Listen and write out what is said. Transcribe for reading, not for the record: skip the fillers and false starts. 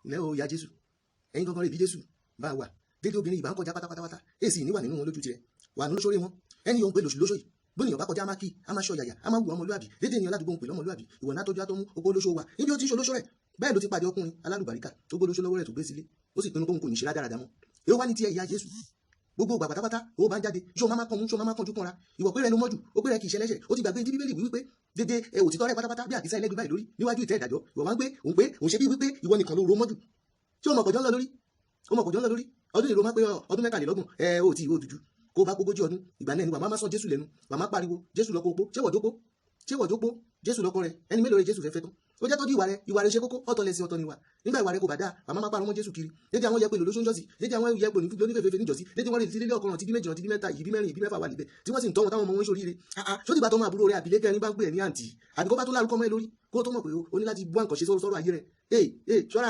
Ilẹ̀ o, ìyá Jésù, ẹ̀yin gangan rè bí Jésù bá wà dédé obìnrin ìbá ń kọjá pátápátá, èsì ìníwà nínú wọn lójú tirẹ̀ wà nínú sórí wọn. Ẹni yóò ń pè lóṣù lóṣù yìí, bóníyàn bá kọjá, á máa kí, á máa ṣọ yàyà, á máa wù ọmọlúàbí. Dédé ènìyàn ládùúgbò ń pè lọ́mọlúàbí. Ìwọ̀n náà tọ́jú àtọ́mú ogbó olóṣó wà níbi ó ti ń ṣe olóṣó rẹ̀. Bẹ́ẹ̀ ló ti pàdé ọkùnrin alálùbáríkà tó gbó olóṣó lọ́wọ́ rẹ̀ tó gbé sílé. Ó sì pinnu kóhun kò ní ṣe rádaràdà mọ́. Èwo wá ní tiẹ̀, ìyá Jésù? Gbogbo ìgbà pátápátá ó bá ń jáde, ṣó máa kàn mú, ṣó máa kànjú kanra? Ìwọ pé rẹ ló mọ́jú, ó pé rẹ kì í ṣẹlẹ́ṣẹ̀. Ó ti gbàgbé tí Bíbélì wí wípé dédé ẹ òtítọ́ rẹ pátápátá bí àkísà ẹlẹ́gbẹ́ báyìí lórí níwájú ìtẹ́ ìdájọ́. Ìwọ máa ń gbé òun pé òun ṣe bí wípé ìwọ nìkan ló ro mọ́jú. Tí ó mọ̀ pọ̀jọ́ ń lọ lórí, ó mọ̀ pọ̀jọ́ ń lọ lórí. Ọdún ìró máa pé ọdún 23 ẹ ó ti ìwé òdùjú kó bá 40 ọdún. Ìgbà náà ni wàá máa sọ Jésù lẹ́nu, wàá máa pariwo Jésù lọ́kọ̀ opó. Ṣé wọ́n jókòó? Ṣé wọ́n jókòó? Jésù lọ́kọ rẹ, ẹni mélòó rẹ Jésù fẹ́ fẹ́ tán? Ó jẹ́ tọ́jú ìwà rẹ. Ìwà rẹ ṣe kókó. Ọ̀tọ̀ lẹ̀sìn, ọ̀tọ̀ níwà. Nígbà ìwà rẹ kò bá dáa, wàá máa parọ́ mọ́ Jésù kiri. Dédé àwọn yẹpẹ̀ lólóṣó ń jọ́sí, dédé àwọn yẹpẹ̀ lónífẹ̀ẹ́fẹ́ níjọ́sí, dédé wọ́n lè ti lé ọkùnrin ti bí méjì, ti bí mẹ́ta, ìbí mẹ́rin, ìbí mẹ́fà wà níbẹ̀ tí wọ́n sì ń tọ́ wọn táwọn ọmọ wọn ń ṣoríire. Ṣó dìgbà tọmọ àbúrò rẹ àbílẹ̀ kẹrin bá ń pè ẹ́ ní àǹtí, àbí kó bá tó lárúkọ mọ́ ẹ lórí, kó tó mọ̀ pé o ní láti bú àǹkànṣe sọ́rọ̀ ayé rẹ? Ee ee, ṣọ́ra rẹ.